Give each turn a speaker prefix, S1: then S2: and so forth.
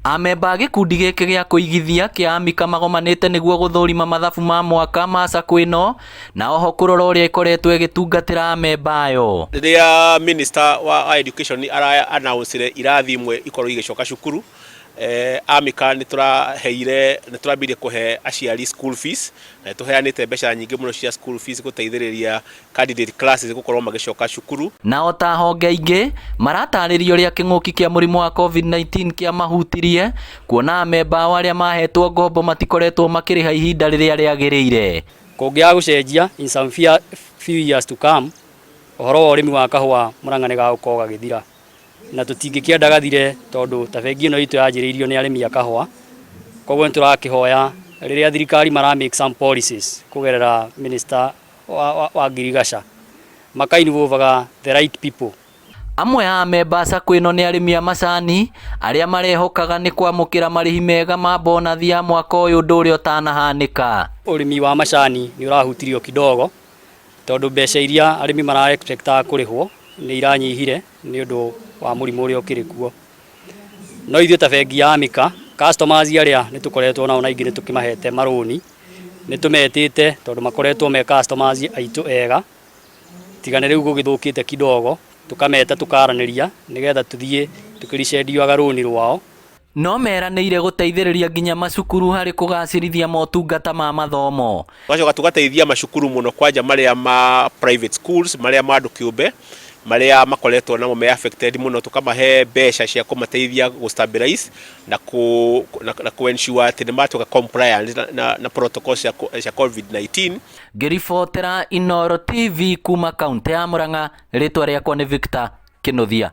S1: Amemba a gĩkundi gĩkĩ gĩa kũigithia kĩa Amika magomanĩte nĩguo gũthũrima mathabu ma mwaka ma sacco ĩno na oho kũrora ũrĩa ĩkoretwo ĩgĩtungatĩra amemba ayo.
S2: Rĩrĩa minister wa education ara announce irathi imwe ikorwo igĩcoka cukuru, Amika nĩ tũraheire nĩ tũrambirie kũhe aciari school fees na nĩ tũheanĩte mbeca nyingĩ mũno cia school fees gũteithĩrĩria candidate classes gũkorwo magĩcoka cukuru.
S1: Na o ta honge ingĩ, maratarĩria ũrĩa kĩng'ũki kĩa mũrimũ wa Covid-19 kĩamahutirie, kuona amemba ao arĩa mahetwo ngombo matikoretwo makĩrĩha ihinda rĩrĩa rĩagĩrĩire.
S3: Kũngĩaga gũcenjia in some few years to come, ũhoro wa ũrĩmi wa kahũa Murang'a nĩ gagũkorwo gagĩthira. Na tũtingĩkĩenda gathire tondũ ta bengi ĩno itũ yanjĩrĩirio nĩ arĩmi a kahũa. Koguo nĩ tũrakĩhoya rĩrĩa thirikari mara make some policies kũgerera minister wa ngirigaca maka involve the right people.
S1: Amwe a amemba a sacco ĩno nĩ arĩmi a macani arĩa marehokaga nĩ kwamũkĩra marĩhi mega ma bonathi ya mwaka ũyũ ũndũ ũrĩa ũtanahanĩka.
S3: Ũrĩmi wa macani nĩ ũrahutirio kidogo tondũ mbeca iria arĩmi mara expectaga kũrĩhwo nĩ iranyihire nĩ ũndũ wa mũrimũ ũrĩa ũkĩrĩ kuo. No ithuĩ ta bengi ya Amika, customers arĩa nĩ tũkoretwo nao na aingĩ nĩ tũkĩmahete marũni, nĩ tũmetĩte tondũ makoretwo me customers aitũ ega, tiga nĩ rĩu gũgĩthũkĩte kidogo, tũkameta tũkaranĩria nĩgetha tũthiĩ tũkĩricendiaga rũni rwao.
S1: No meranĩire gũteithĩrĩria nginya macukuru harĩ kũgacĩrithia motungata ma mathomo.
S2: Tũgacoka tũgateithia macukuru mũno kwanja marĩa ma private schools, marĩa ma andũ kĩũmbe, marĩa makoretwo namo me affected mũno, tũkamahe mbeca cia kũmateithia gũ stabilize na kũ na kũ ensure atĩ nĩ matuĩka compliant na protocol cia COVID-19.
S1: Ngĩribotera Inooro TV kuma kaũntĩ ya Murang'a, rĩtwa rĩakwa nĩ Victor Kĩnuthia.